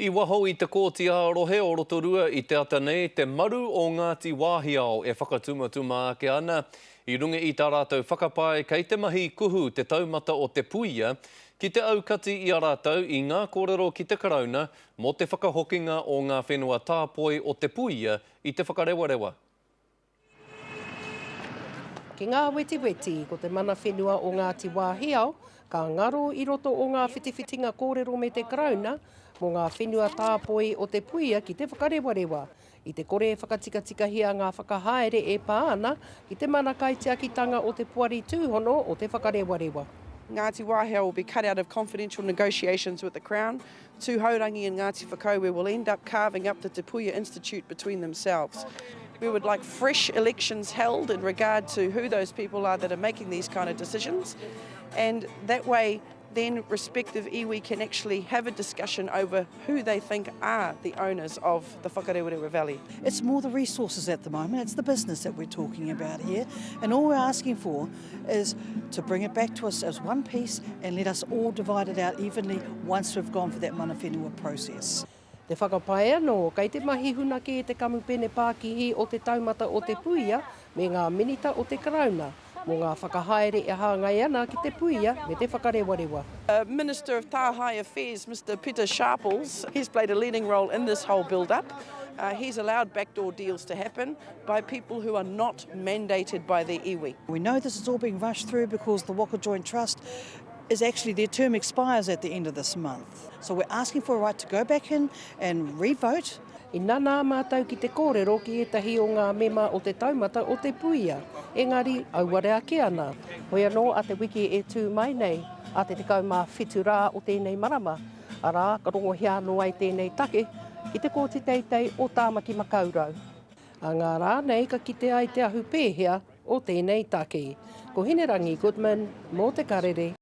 I waho i te Kōti ā-Rohe o Rotorua i te ata nei, te maru o Ngāti Wāhiao e whakatumatuma ake ana i runga i tā rātou whakapae kei te mahi kuhu te taumata o Te Puia ki te aukati i a rātou i ngā kōrero ki te Karauna mō te whakahokinga o ngā whenua tāpoi o Te Puia i Te Whakarewarewa. Ki ngā wetiweti, ko te mana whenua o Ngāti Wāhiao ka ngaro i roto o ngā whitiwhitinga kōrero me te Karauna mō ngā whenua tāpoi o Te Puia ki Te Whakarewarewa, i te kore e whakatikatikahia ngā whakahaere e pā ana ki te mana kaitiakitanga o te Poari Tūhono o Te Whakarewarewa. Ngāti Wāhiao will be cut out of confidential negotiations with the Crown Tūhourangi and Ngāti Whakaue will end up carving up the Te Puia Institute between themselves. We would like fresh elections held in regard to who those people are that are making these kind of decisions and that way then respective iwi can actually have a discussion over who they think are the owners of the Whakarewarewa Valley. It's more the resources at the moment, it's the business that we're talking about here and all we're asking for is to bring it back to us as one piece and let us all divide it out evenly once we've gone for that mana whenua process. Te whakapae anō, kei te mahi huna kē te kamupene pākihi o te taumata o Te Puia me ngā minita o te Karauna mō ngā whakahaere e hāngai ana ki Te Puia me Te Whakarewarewa. Minister of Tāhae Affairs, Mister Pita Sharples, he's played a leading role in this whole build-up. He's allowed backdoor deals to happen by people who are not mandated by their iwi. We know this is all being rushed through because the Waka Joint Trust is actually, their term expires at the end of this month. So we're asking for a right to go back in and re-vote. I nana mātou ki te kōrero ki ētahi o ngā mema o te taumata o Te Puia, engari auare ake ana. Hoi anō a te wiki e tū mai nei, a te 17 rā o tēnei marama, arā, ka rongohia anō ai tēnei take ki te Kōti Teitei o Tāmaki Makaurau. A ngā rā nei ka kite ai te ahu pēhea o tēnei take. Ko Hinerangi Goodman mō Te Karere.